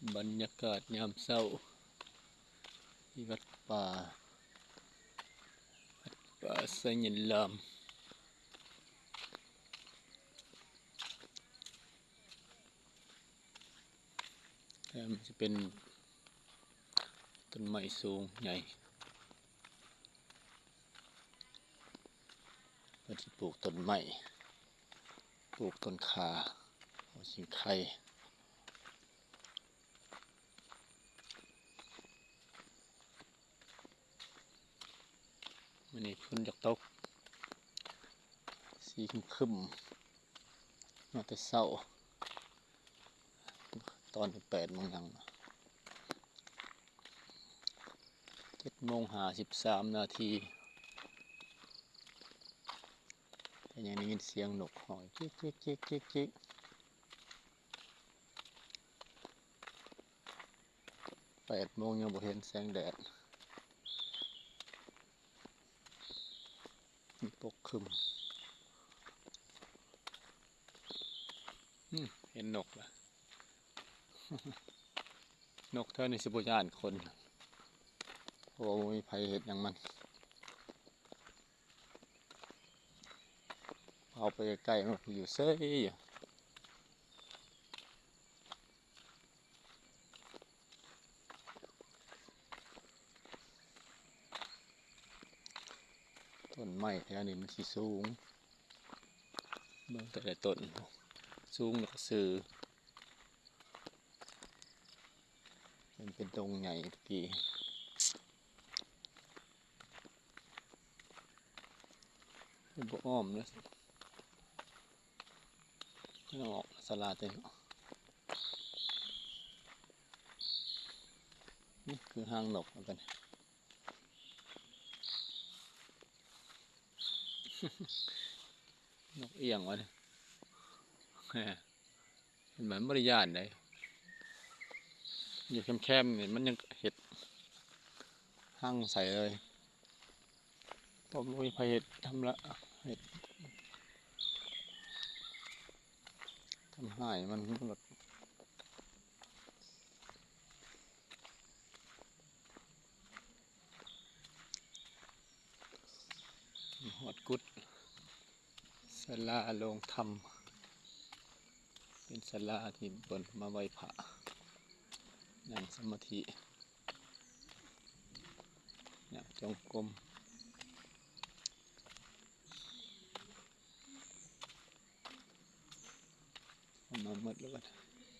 ບັນຍາກາດຍາມເຊົ້າທີ່ວັດປ່າ ວັດປ່າໄຊຍະລາມ. ແຕ່ມັນຈະເປັນຕົ້ນໄມ້ສູງໃຫຍ່ ເພິ່ນຊິປູກຕົ້ນໄມ້ ປູກຕົ້ນຂ່າ ຫົວຊິງໄຄ. ມື້ນີ້ຝົນຢາກຕົກ ສີຄຶມໆ ມາແຕ່ເຊົ້າ ຕອນນີ້ແປດໂມງຫຍັງ ເຈັດໂມງຫ້າສິບສາມນາທີ ແຕ່ຍັງໄດ້ຍິນສຽງນົກຮ້ອງ ຈິກໆໆໆໆ. ແປດໂມງຍັງບໍ່ເຫັນແສງແດດ ມັນປົກຄຶມ. ອືມ ເຫັນນົກລະ ນົກແຖວນີ້ຊິບໍ່ຢ້ານຄົນ ເພາະວ່າບໍ່ມີໃຜເຮັດຫຍັງມັນ. ເອົາໄປໃກ້ໆ ມັນຢູ່ເຊີຍຢູ່. ຕົ້ນໄມ້ແຖວນີ້ມັນຊິສູງ ເບິ່ງແຕ່ລະຕົ້ນ ສູງແລ້ວກໍຊື່ ມັນເປັນດົງໃຫຍ່ຕະກີ້. ບໍ່ອ້ອມເດ້ ອອກສາລາເຕັມ. ນີ້ຄືຫາງນົກ ເອົາກັນ ນົກອີ່ຫຍັງວະນີ້ ເຫັນມັນບໍ່ໄດ້ຢ້ານໃດ ຢູ່ແຄມໆ ນີ້ມັນຍັງເຮັດຮັງໃສ່ເລີຍ ບໍ່ມີໃຜເຮັດທຳລະ ເຮັດທຳຮ້າຍມັນ ມັນລະ ຮອດກຸດ ສາລາໂລງທຳ ເປັນສາລາທີ່ເພິ່ນມາໄຫວ້ພະ ນັ່ງສະມາທິ ຍ່າງຈົງກົມ. ເອົາມາໝົດແລ້ວບັດ